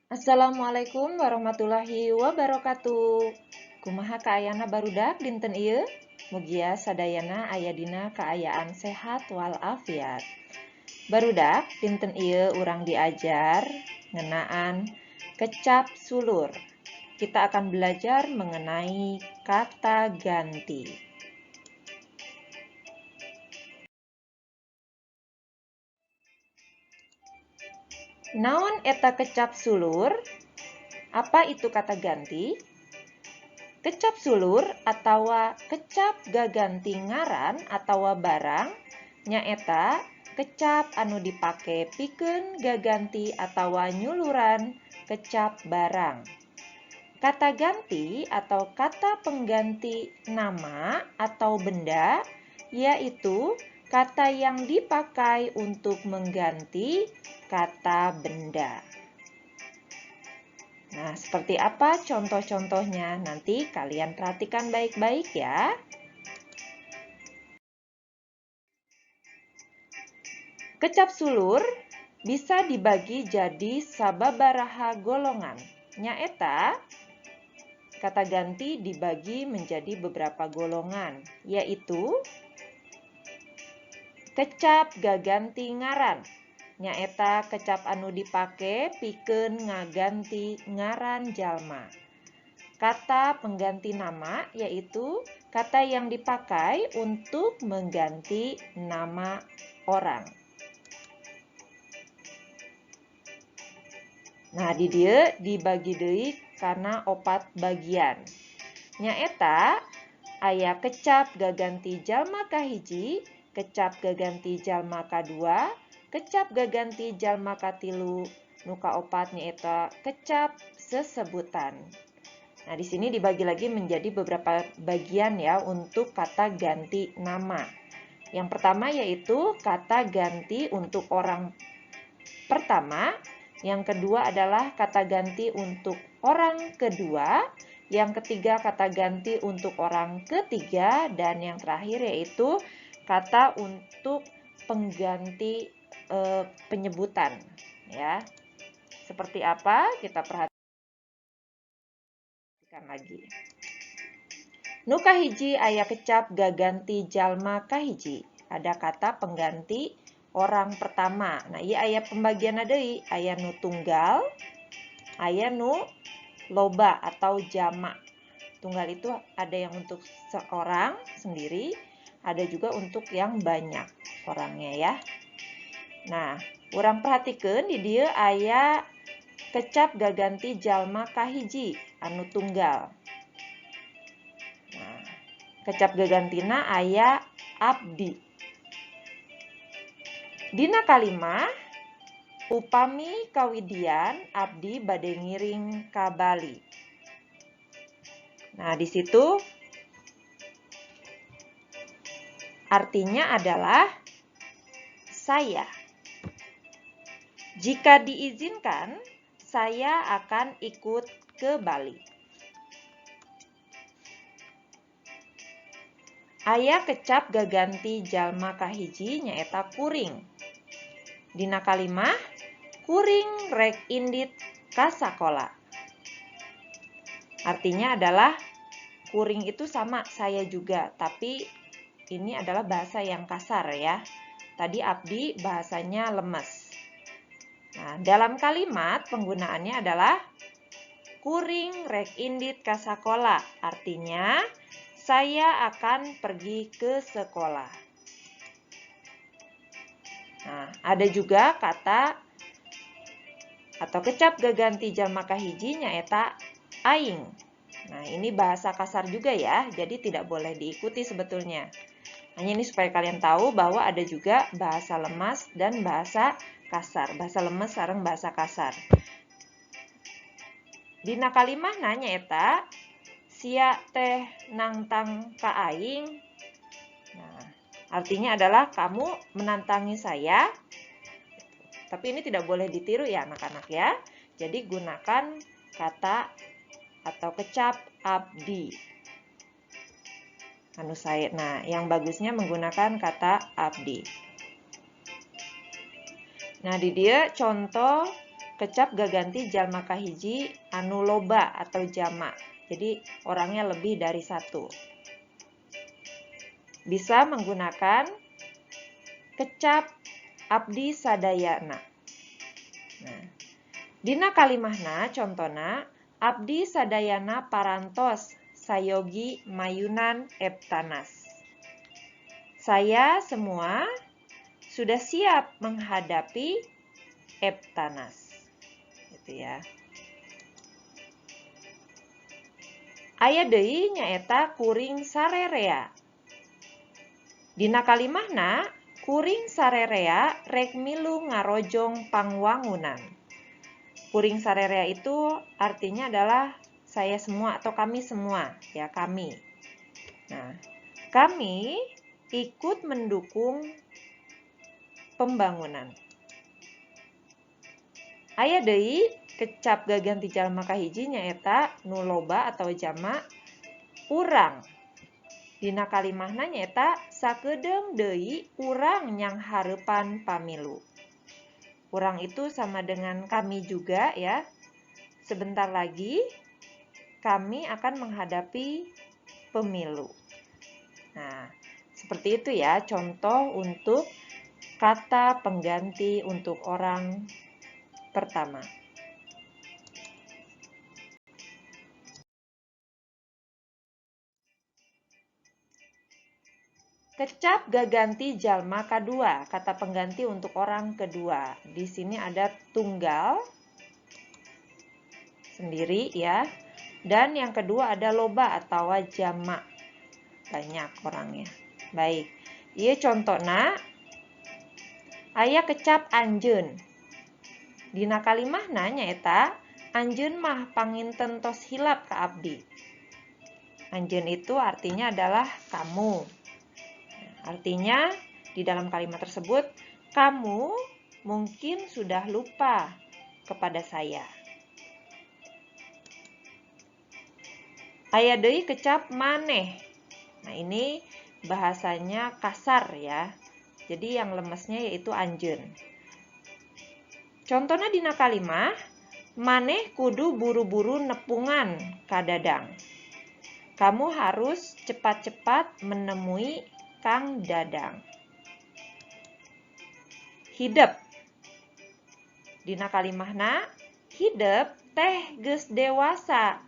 Assalamualaikum warahmatullahi wabarakatuh. Kumaha kaayana barudak dinten ieu? Mugia sadayana aya dina kaayaan sehat walafiat. Barudak, dinten ieu urang diajar ngeunaan kecap sulur. Kita akan belajar mengenai kata ganti. Naon eta kecap sulur? Apa itu kata ganti? Kecap sulur atawa kecap gaganti ngaran atawa barang nyaeta kecap anu dipake pikeun gaganti atawa nyuluran kecap barang. Kata ganti atau kata pengganti nama atau benda yaitu kata yang dipakai untuk mengganti kata benda. Nah, seperti apa contoh-contohnya? Nanti kalian perhatikan baik-baik ya. Kecap sulur bisa dibagi jadi sababaraha golongan. Nyaeta, kata ganti dibagi menjadi beberapa golongan, yaitu kecap gaganti ngaran. Nyaeta kecap anu dipake pikeun ngaganti ngaran jalma. Kata pengganti nama yaitu kata yang dipakai untuk mengganti nama orang. Nah, di dieu dibagi deui kana 4 bagian. Nyaeta aya kecap gaganti jalma kahiji, kecap gaganti jalma kadua, kecap gaganti jalma katilu, nu kaopat nyaeta kecap sesebutan. Nah, di sini dibagi lagi menjadi beberapa bagian ya untuk kata ganti nama. Yang pertama yaitu kata ganti untuk orang pertama, yang kedua adalah kata ganti untuk orang kedua, yang ketiga kata ganti untuk orang ketiga, dan yang terakhir yaitu kata untuk pengganti penyebutan ya. Seperti apa? Kita perhatikan lagi. Nu kahiji aya kecap gaganti jalma kahiji. Ada kata pengganti orang pertama. Nah, ieu aya pembagianna deui, aya nu tunggal, aya nu loba atau jamak. Tunggal itu ada yang untuk seorang sendiri, ada juga untuk yang banyak orangnya ya. Nah, urang perhatikeun di dieu aya kecap gaganti jalma kahiji anu tunggal. Nah, kecap gagantina aya abdi. Dina kalimah upami kawidian abdi bade ngiring ka Bali. Nah, di situ artinya adalah saya. Jika diizinkan, saya akan ikut ke Bali. Aya kecap gaganti jalma kahiji nyaeta kuring. Dina kalimah kuring rek indit ka sakola. Artinya adalah kuring itu sama saya juga, tapi ini adalah bahasa yang kasar ya. Tadi abdi bahasanya lemes. Nah, dalam kalimat penggunaannya adalah kuring rek indit ka sakola. Artinya saya akan pergi ke sekolah. Nah, ada juga kata atau kecap gaganti jalma kahiji nyaeta aing. Nah, ini bahasa kasar juga ya, jadi tidak boleh diikuti sebetulnya. Hanya ini supaya kalian tahu bahwa ada juga bahasa lemas dan bahasa kasar. Bahasa lemes sareng bahasa kasar. Dina kalimahna nyaeta sia teh nangtang ka aing. Nah, artinya adalah kamu menantangi saya. Tapi ini tidak boleh ditiru ya anak-anak ya. Jadi gunakan kata atau kecap abdi. Anu saya. Nah, yang bagusnya menggunakan kata abdi. Nah, di dia contoh kecap gaganti jalma kahiji anu loba atau jamak. Jadi orangnya lebih dari satu. Bisa menggunakan kecap abdi sadayana. Nah, dina kalimahna contona abdi sadayana parantos sayogi mayunan Ebtanas. Saya semua sudah siap menghadapi Ebtanas. Gitu ya. Aya deui nyaeta kuring sarerea. Dina kalimahna kuring sarerea rek milu ngarojong pangwangunan. Kuring sarerea itu artinya adalah saya semua atau kami semua, ya kami. Nah, kami ikut mendukung pembangunan. Aya deui kecap gaganti jalma kahiji nyaeta nu loba atau jamak urang. Dina kalimahna nyaeta sakedeung deui urang nyanghareupan pamilu. Urang itu sama dengan kami juga ya. Sebentar lagi kami akan menghadapi pemilu. Nah, seperti itu ya contoh untuk kata pengganti untuk orang pertama. Kecap gaganti jalma kadua, kata pengganti untuk orang kedua. Di sini ada tunggal sendiri ya. Dan yang kedua ada loba atau jamak. Banyak orangnya. Baik. Ieu contona aya kecap anjeun. Dina kalimahna nyaeta anjeun mah panginten tos hilap ka abdi. Anjeun itu artinya adalah kamu. Artinya di dalam kalimat tersebut, kamu mungkin sudah lupa kepada saya. Aya deui kecap maneh. Nah, ini bahasanya kasar ya. Jadi yang lemesnya yaitu anjeun. Contohnya dina kalimah, maneh kudu buru-buru nepungan ka Dadang. Kamu harus cepat-cepat menemui Kang Dadang. Hidep. Dina kalimahna, hidep teh geus dewasa,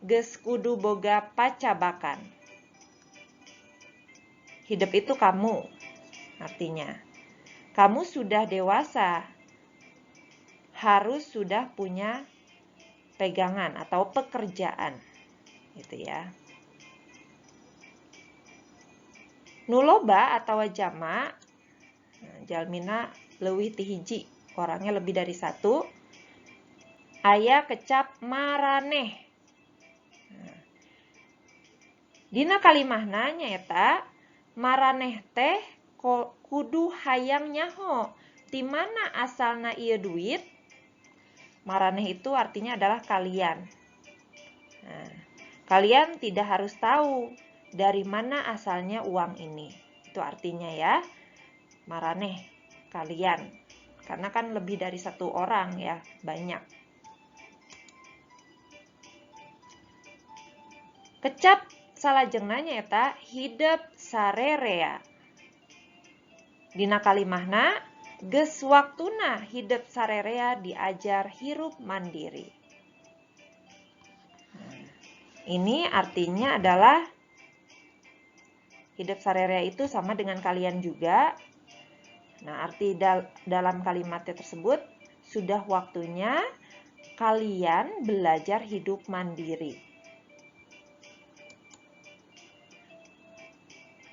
geus kudu boga pacabakan. Hidep itu kamu, artinya. Kamu sudah dewasa, harus sudah punya pegangan atau pekerjaan, gitu ya. Nu loba atau jamak, jalmina leuwih ti hiji, orangnya lebih dari satu. Aya kecap maraneh. Nah, dina kalimahna nyaeta maraneh teh kudu hayang nyaho ti mana asalna ieu duit. Maraneh itu artinya adalah kalian. Nah, kalian tidak harus tahu dari mana asalnya uang ini. Itu artinya ya, maraneh, kalian. Karena kan lebih dari satu orang ya, banyak. Kecap salajengna nyaeta hidep sarerea. Dina kalimahna, geus waktuna hidep sarerea diajar hirup mandiri. Nah, ini artinya adalah hidep sarerea itu sama dengan kalian juga. Nah, arti dalam kalimatnya tersebut, sudah waktunya kalian belajar hidup mandiri.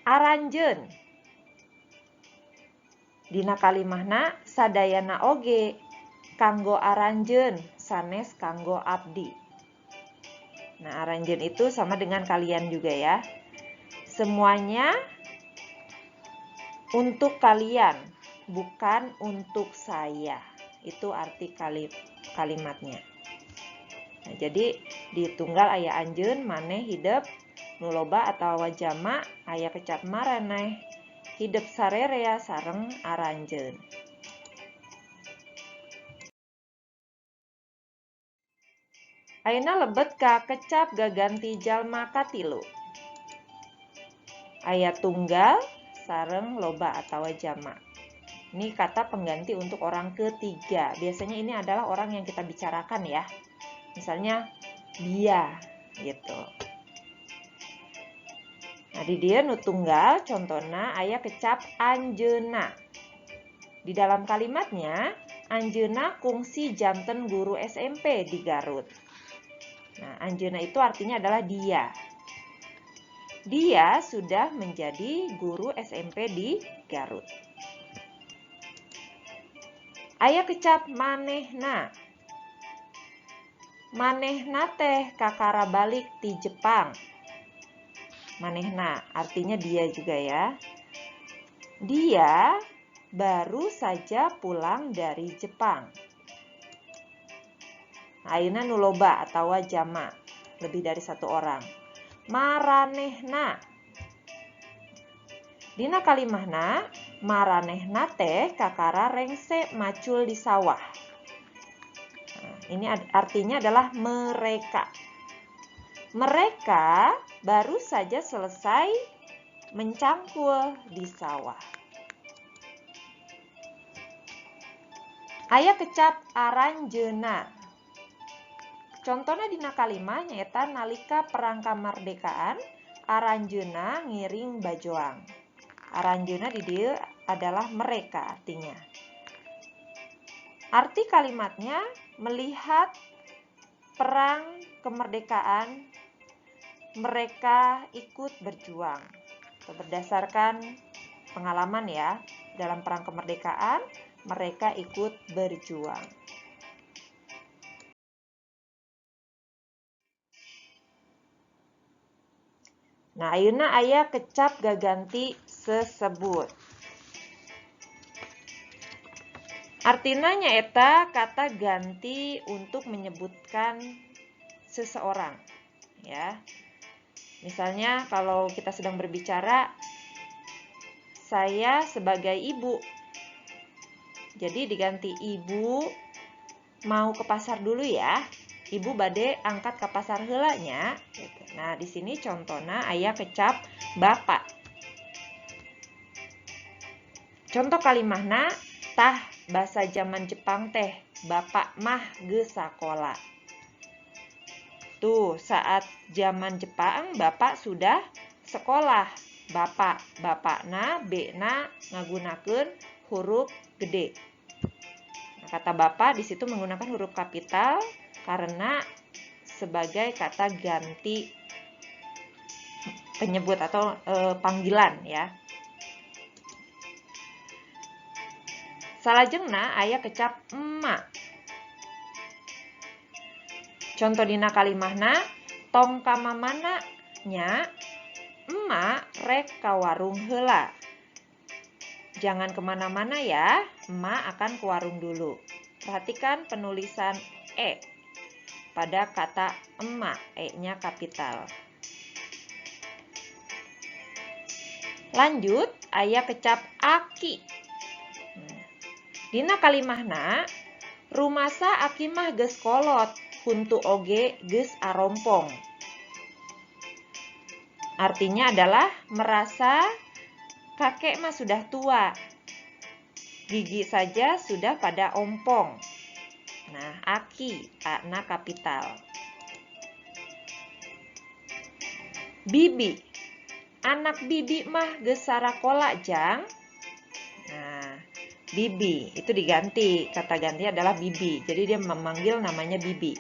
Aranjeun. Dina kalimahna sadayana oge kanggo aranjeun sanes kanggo abdi. Nah, aranjeun itu sama dengan kalian juga ya. Semuanya untuk kalian, bukan untuk saya. Itu arti kalimatnya. Nah, jadi di tunggal aya anjeun, maneh, hidep, nu loba atawa jamak, aya kecap maraneh, hidep sarerea sareng aranjeun. Ayeuna lebet ka kecap gaganti jalma katilu. Aya tunggal sareng loba atawa jamak. Ini kata pengganti untuk orang ketiga. Biasanya ini adalah orang yang kita bicarakan ya. Misalnya dia gitu. Nah, di dia nu tunggal contohna aya kecap anjeuna. Di dalam kalimatnya anjeuna kungsi janten guru SMP di Garut. Nah, anjeuna itu artinya adalah dia. Dia sudah menjadi guru SMP di Garut. Aya kecap manehna. Manehna teh kakara balik ti Jepang. Manehna artinya dia juga ya. Dia baru saja pulang dari Jepang. Ayeuna nu loba atawa jamak, lebih dari satu orang. Maranehna. Dina kalimahna maranehna teh kakara rengse macul di sawah. Nah, ini artinya adalah mereka. Mereka baru saja selesai mencangkul di sawah. Aya kecap aranjeuna. Contohna dina kalimah nyaeta nalika perang kamardekaan aranjeuna ngiring bajoang. Aranjeuna di dieu adalah mereka artinya. Arti kalimatnya melihat perang kemerdekaan mereka ikut berjuang. Berdasarkan pengalaman ya, dalam perang kemerdekaan mereka ikut berjuang. Nah, ayeuna aya kecap gaganti sesebut. Artina nyaeta kata ganti untuk menyebutkan seseorang, ya. Misalnya kalau kita sedang berbicara, saya sebagai ibu. Jadi diganti ibu mau ke pasar dulu ya. Ibu bade angkat ke pasar heula nya. Gitu. Nah, di sini contohna aya kecap bapak. Contoh kalimahna tah bahasa zaman Jepang teh bapak mah geus sakola. Tuh, saat zaman Jepang bapak sudah sekolah. Bapak, bapakna, B-na ngagunakeun huruf gede. Nah, kata bapak di situ menggunakan huruf kapital karena sebagai kata ganti penyebut atau panggilan ya. Salajengna aya kecap emak. Contoh dina kalimahna tong ka mamana nya emak rek ka warung heula. Jangan kemana-mana ya, emak akan ke warung dulu. Perhatikan penulisan e pada kata emak, e-nya kapital. Lanjut, aya kecap aki. Dina kalimahna, rumasa aki mah geus kolot, huntu oge geus arompong. Artinya adalah merasa kakek mah sudah tua, gigi saja sudah pada ompong. Nah, aki, A-na kapital. Bibi, anak bibi mah geus sarakola jang. Nah, bibi itu diganti, kata ganti adalah bibi. Jadi dia memanggil namanya bibi.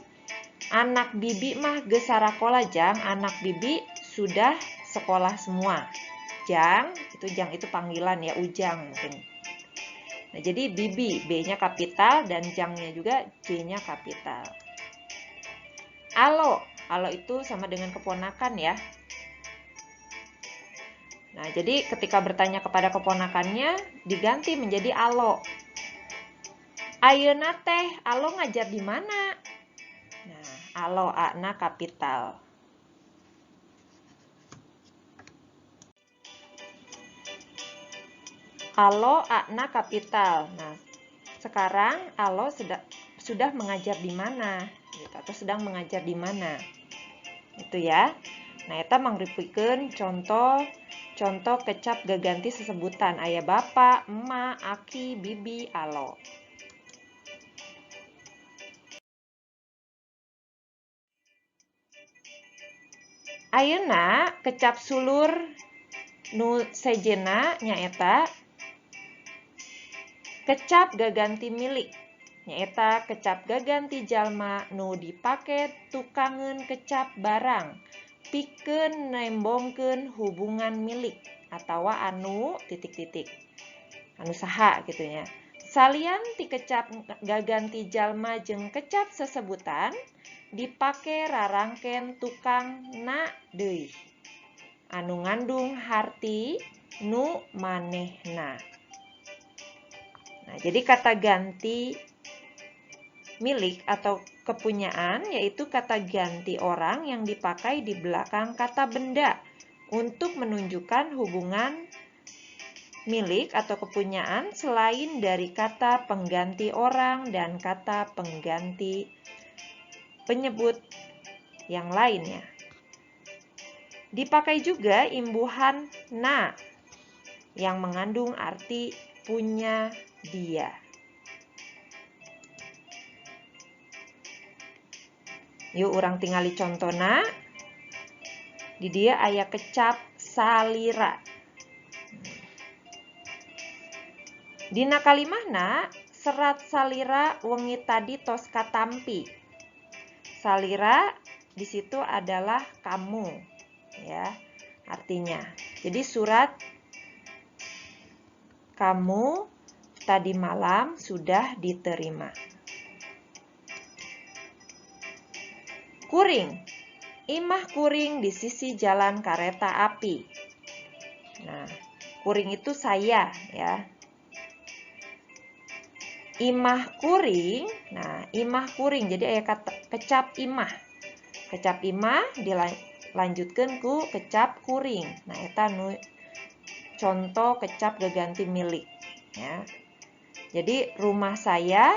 Anak bibi mah geus sarakola jang, anak bibi sudah sekolah semua. Jang itu panggilan ya, ujang mungkin. Nah, jadi bibi, B-nya kapital dan jangnya juga J-nya kapital. Alo, alo itu sama dengan keponakan ya. Nah, jadi ketika bertanya kepada keponakannya diganti menjadi alo. Ayeuna teh alo ngajar di mana? Nah, alo A-na kapital. Alo A-na kapital. Nah, sekarang alo sudah mengajar di mana gitu, atau sedang mengajar di mana. Itu ya. Nah, eta mangrupikeun contoh contoh kecap gaganti sesebutan aya bapak, emak, aki, bibi, alo. Ayeuna kecap sulur nu sejenna nyaeta kecap gaganti milik, nyaeta kecap gaganti jalma nu dipake tukangeun kecap barang pikeun nembongkeun hubungan milik atawa anu titik-titik anu saha gitu nya. Salian ti kecap gaganti jalma jeung kecap sesebutan dipake rarangken tukang na deui anu ngandung harti nu manehna. Nah, jadi kata ganti milik atau kepunyaan yaitu kata ganti orang yang dipakai di belakang kata benda untuk menunjukkan hubungan milik atau kepunyaan selain dari kata pengganti orang dan kata pengganti penyebut yang lainnya. Dipakai juga imbuhan na yang mengandung arti punya dia. Yuk urang tingali contona. Di dia aya kecap salira. Dina kalimahna serat salira wengi tadi tos katampi. Salira di situ adalah kamu, ya, artinya. Jadi surat kamu tadi malam sudah diterima. Kuring, imah kuring di sisi jalan kereta api. Nah, kuring itu saya, ya. Imah kuring, nah imah kuring, jadi aya kata kecap imah. Kecap imah dilanjutkan ku kecap kuring. Nah, eta nu contoh kecap gaganti milik, ya. Jadi rumah saya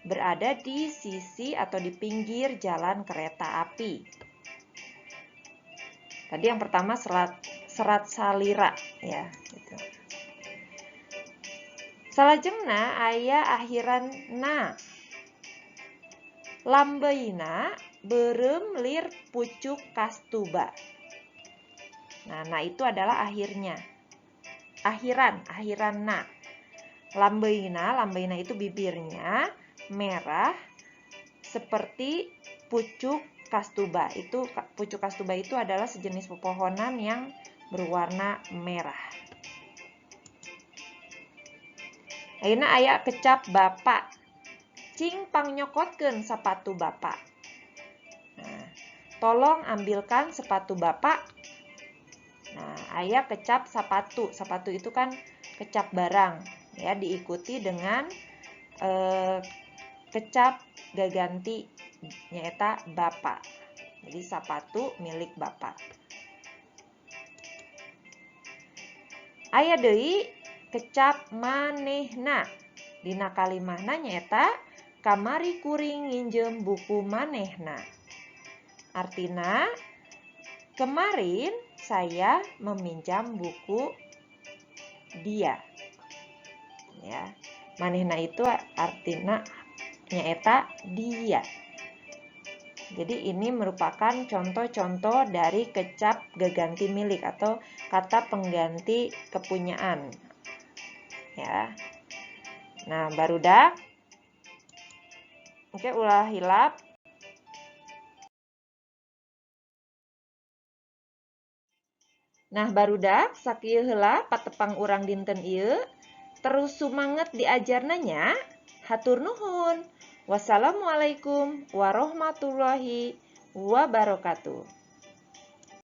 berada di sisi atau di pinggir jalan kereta api. Tadi yang pertama serat serat salira, ya, gitu. Salajengna aya akhiran na. Lambeina beureum lir pucuk kastuba. Nah, na itu adalah akhirnya. Akhiran, akhiran na. Lambeina, lambeina itu bibirnya merah seperti pucuk kastuba. Itu pucuk kastuba itu adalah sejenis pepohonan yang berwarna merah. Ayeuna aya kecap bapak. Cing pangnyokokeun sepatu bapak. Nah, tolong ambilkan sepatu bapak. Nah, aya kecap sepatu. Sepatu itu kan kecap barang, ya, diikuti dengan kecap gaganti nyaeta bapak. Jadi sepatu milik bapak. Aya deui kecap manehna. Dina kalimahna nyaeta kamari kuring nginjem buku manehna. Artina kemarin saya meminjam buku dia. Ya, manehna itu artina nyaeta dia. Jadi ini merupakan contoh-contoh dari kecap gaganti milik atau kata pengganti kepunyaan. Ya. Nah, barudak. Oke, ulah hilap. Nah, barudak sakieu heula patepang urang dinten ieu. Terus sumanget diajarna nya. Hatur nuhun. Wassalamualaikum warahmatullahi wabarakatuh.